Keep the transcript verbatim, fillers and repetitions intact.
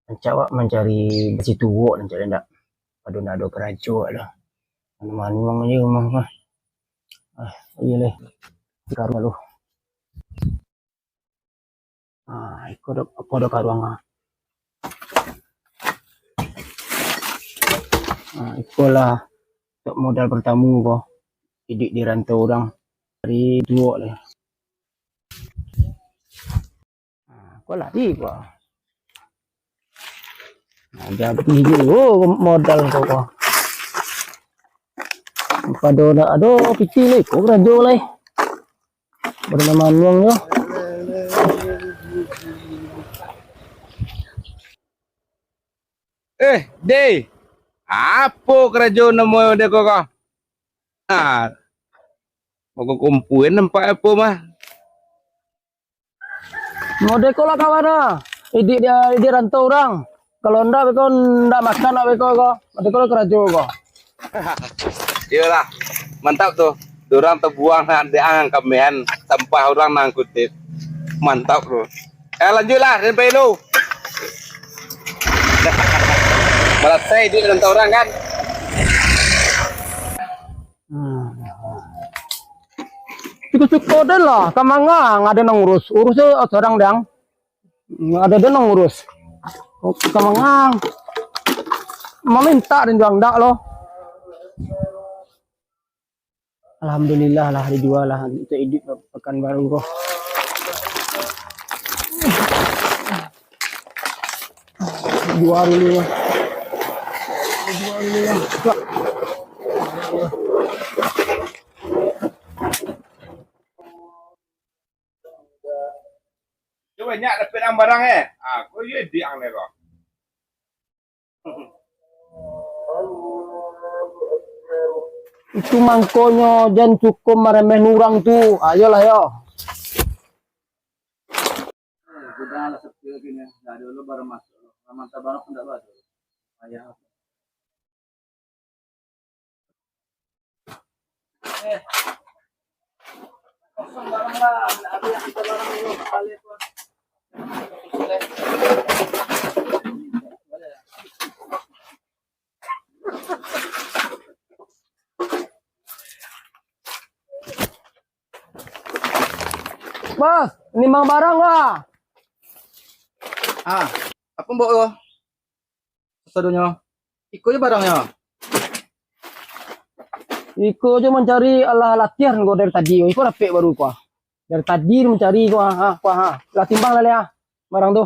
Rancak awak mancari basi tuwok, rancak ndak? Pado ndak ado karajo lah. Manuang-manuang aja rumah mah. Ah, iyo leh. Karuang lu. Ah, iko do, iko do karuang ah. Ah, iko lah untuak modal partamo ko. Iduik di rantau urang. Dari tuwok leh. Ah, ko lari ko. Nah, jadi juo modal ko, ko. Pado ndak ado pitih lai, ko karajo lai. Baru manuang yo. Eh, Dei. Apo karajo namo dek ko, ko? Ah. Mako kumpuen nampak apo mah. Model ko lah kawan ah. Idik dia, idik rantau urang. Kalau ndak beko ndak makan nak beko ko. Model ko lah karajo ko. Iyolah. Mantap tu. Urang tabuang nak dek ang kamehan sampah urang nang kutip. Mantap tu. Eh, lanjutlah, sampai lu. Malasai idik rantau urang kan. Hmm. Cuko-cuko den lah, ka mangang ado nan ngurus. Urus se surang dang. Ado den nan ngurus. Ka mangang. Mamintak den juo ndak lo. Alhamdulillah lah, ado juo lah untuak iduik Pakanbaru ko. Juo dulu lah. Juo dulu lah. Yo banyak dapek ang barang, eh. Ah, ko yo diang deh ko. Itu mangkonyo jan cukup maremeh urang tu. Ayolah yo. Sudah lah sepi lagi ni. Dah ada lo barang masuk. Mantap barang pun dah ada. Ayah. Mas, nimbang barang lah. Ah, apo mbok ko? Kasadonyo. Iko je barangnyo. Iko je mancari, alah latihan ko dari tadi. Iko dapek baru ko. Dari tadi mancari ko, ha, ko, ha. Lah timbang lah, leh, ha. Barang tu.